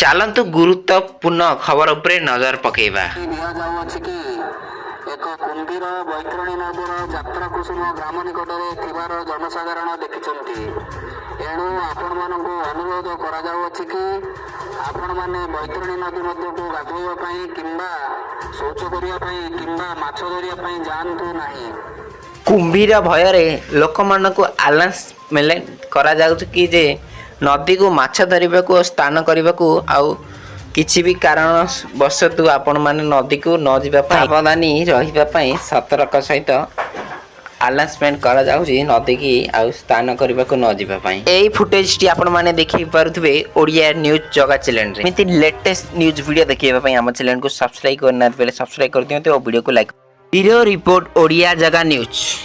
ଚାଲନ୍ତୁ, ଗୁରୁତ୍ୱପୂର୍ଣ୍ଣ ଖବର ଉପରେ ନଜର ପକାଇବା। ଦିଆଯାଉଅଛି କି ଏକ କୁମ୍ଭୀର ବୈତରଣୀ ନଦୀର ଯାତ୍ରା କୁସୁମ ଗ୍ରାମ ନିକଟରେ ଥିବାର ଜନସାଧାରଣ ଦେଖିଛନ୍ତି। ଏଣୁ ଆପଣମାନଙ୍କୁ ଅନୁରୋଧ କରାଯାଉଅଛି କି ଆପଣମାନେ ବୈତରଣୀ ନଦୀ ମଧ୍ୟକୁ ଗାଧୋଇବା ପାଇଁ କିମ୍ବା ଶୌଚ କରିବା ପାଇଁ କିମ୍ବା ମାଛ ଧରିବା ପାଇଁ ଯାଆନ୍ତୁ ନାହିଁ। କୁମ୍ଭୀର ଭୟରେ ଲୋକମାନଙ୍କୁ ଆନାଉନ୍ସମେଣ୍ଟ କରାଯାଉଛି କି ଯେ ନଦୀକୁ ମାଛ ଧରିବାକୁ ଓ ସ୍ନାନ କରିବାକୁ ଆଉ କିଛି ବି କାରଣ ବଶତଃ ଆପଣମାନେ ନଦୀକୁ ନ ଯିବା ପାଇଁ, ସାବଧାନୀ ରହିବା ପାଇଁ ସତର୍କ ସହିତ ଆନାଉନ୍ସମେଣ୍ଟ କରାଯାଉଛି, ନଦୀକି ଆଉ ସ୍ନାନ କରିବାକୁ ନ ଯିବା ପାଇଁ। ଏଇ ଫୁଟେଜଟି ଆପଣମାନେ ଦେଖି ପାରୁଥିବେ ଓଡ଼ିଆ ନ୍ୟୁଜ୍ ଜଗା ଚ୍ୟାନେଲରେ। ଏମିତି ଲେଟେଷ୍ଟ ନ୍ୟୁଜ୍ ଭିଡ଼ିଓ ଦେଖିବା ପାଇଁ ଆମ ଚ୍ୟାନେଲକୁ ସବସ୍କ୍ରାଇବ୍ କରିନାହାନ୍ତି ବେଲେ ସବସ୍କ୍ରାଇବ୍ କରିଦିଅନ୍ତୁ ଓ ଭିଡ଼ିଓକୁ ଲାଇକ୍। ବ୍ୟୁରୋ ରିପୋର୍ଟ, ଓଡ଼ିଆ ଜାଗା ନ୍ୟୁଜ୍।